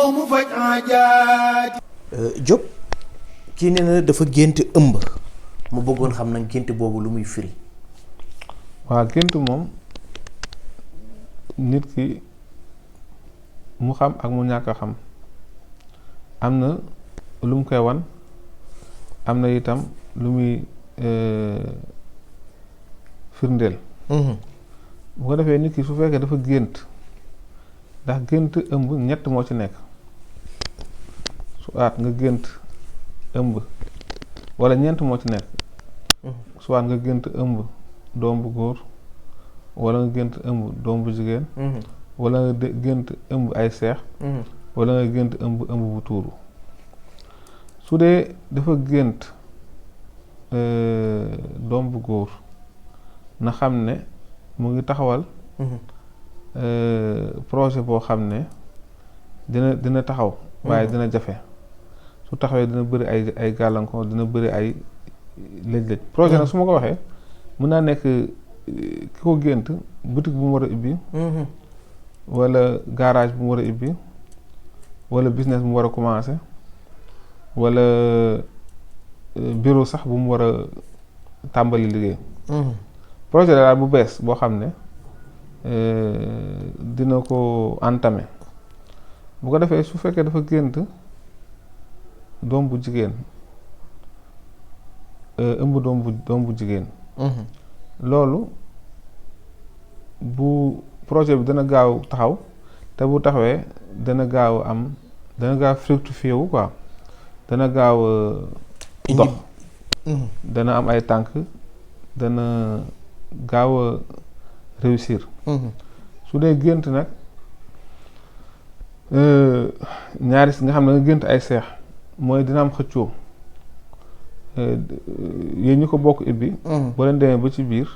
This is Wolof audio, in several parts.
ñëw mu faj aajaati. Diop kii nee na dafa gént ëmb mu bëggoon xam nag gént boobu lu muy firi. waaw gént moom nit ki mu xam ak mu ñàkk a xam am na lu mu koy wan am na itam lu muy firndeel. bu ko defee nit ki su fekkee dafa gént ndax gént ëmb ñett moo ci nekk su aat nga gént ëmb walla ñeent moo ci nekk su aat nga gént ëmb doom bu góor walla nga gént ëmb doom bu jigéen walla nga gént ëmb ay seex walla nga gént ëmb bu tuuru su dee dafa gént doom bu góor na xam ne mu ngi taxawal projet boo xam ne dina taxaw waaye dina jafe su taxawee dina bëri ay gàllankoor dina bëri ay lëj-lëj projet nag su ma ko waxee mën naa nekk ki ko gént boutique bu mu war a ubbi wala garage bu mu war a ubbi wala business bu mu war a commencer wala bureau sax bu mu war a tàmbali liggéey projet daal bu bees boo xam ne dina ko entamer bu ko defee su fekkee dafa gént doom bu jigéen ëmb doom bu jigéen loolu bu projet bi dana gaaw taxaw te bu taxawee dana gaaw fructifié wu quoi dana gaaw dox dana am ay tànk dana gaaw a réussir su dee gént nag ñaari nga xam ne nga gént ay seex mooy dina am xëccoo yéen ñu ko bokk ibbi boo leen demee ba ci biir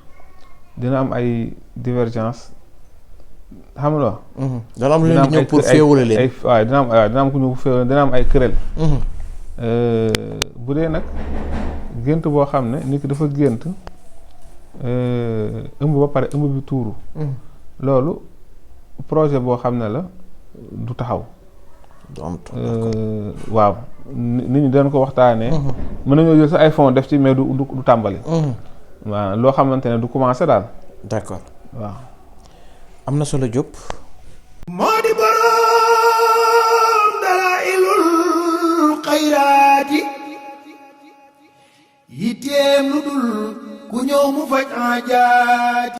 dina am ay divergence xam nga dana am lu leen di ñëw pour féewale leen waaw dina am ku ñëw pour féewale dina am ay querelle bu dee nag gént boo xam ne nit ki dafa gént ëmb ba pare ëmb bi tuuru loolu projet boo xam ne la du taxaw waaw nit ñi dañ ko waxtaanee mën nañoo jël sa ay fonds def ci mais du tàmbali waaw loo xamante ne du commencé daal d'accord waaw am na solo Diop moo di boroom dalaa'ilul xayraati yitteem lu dul ku ñëw mu faj aajaati